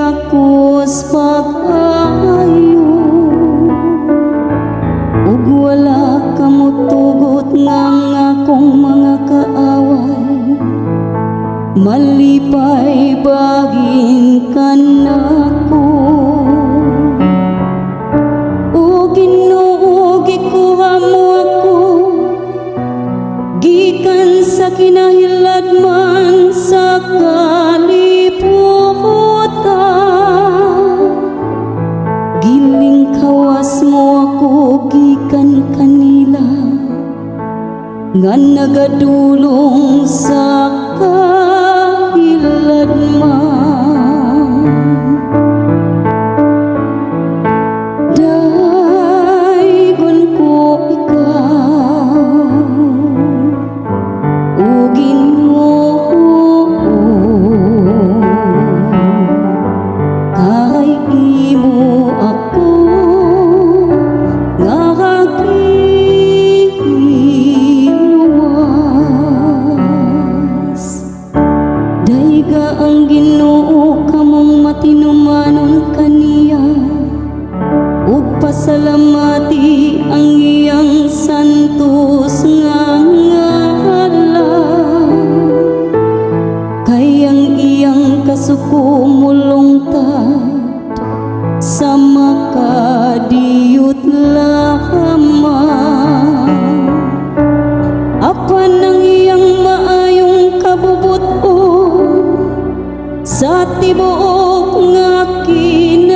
Ako sa pag-ayo ug wala ka motugot nga ang akong mga kaaway malipay bahin kanako. O Ginoo, gikuha mo ako gikan sa kinahiladman sa kalibutan. Gilingkawas mo ako gikan kanila nga nagadulong sa kahiladman. Daygon ko ikaw, O Ginoo, kay imo ako nga giluwas. Dayga ang Ginoo, kamong matinumanon kaniya, ug pasalamati ang iyang santos nga ngalan, kay ang iyang kasuko mulungtad sa makadiyot lamang, apan ang iyang maayong kabubut-on sa tibuok nga kinabuhi.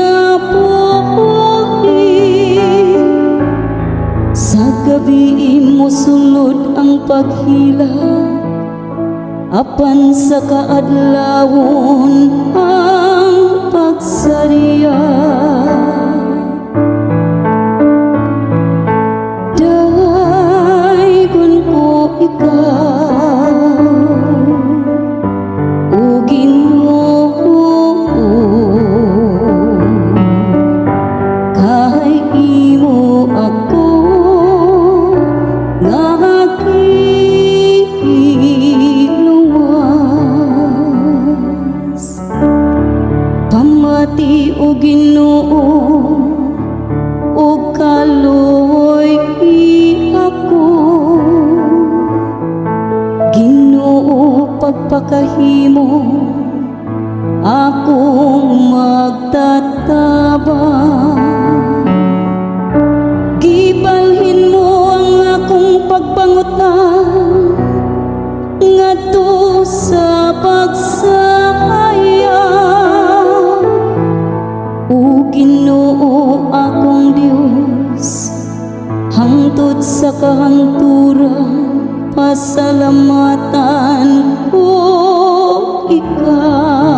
Sa gabi mosulod ang paghilak, apan sa kaadlawon ang pagsariya. Daygon ko ikaw, O Ginoo, kay imo ako nga giluwas. Pamati, O Ginoo, ug kaluoy ako. Ginoo, pagpakahimo akong magtatabang. Gibalhin mo ang akong pagpangutan ngadto sa pagsaya. O Ginoo, akong Dios, hangtod sa kahangturan pasalamatan ko ikaw.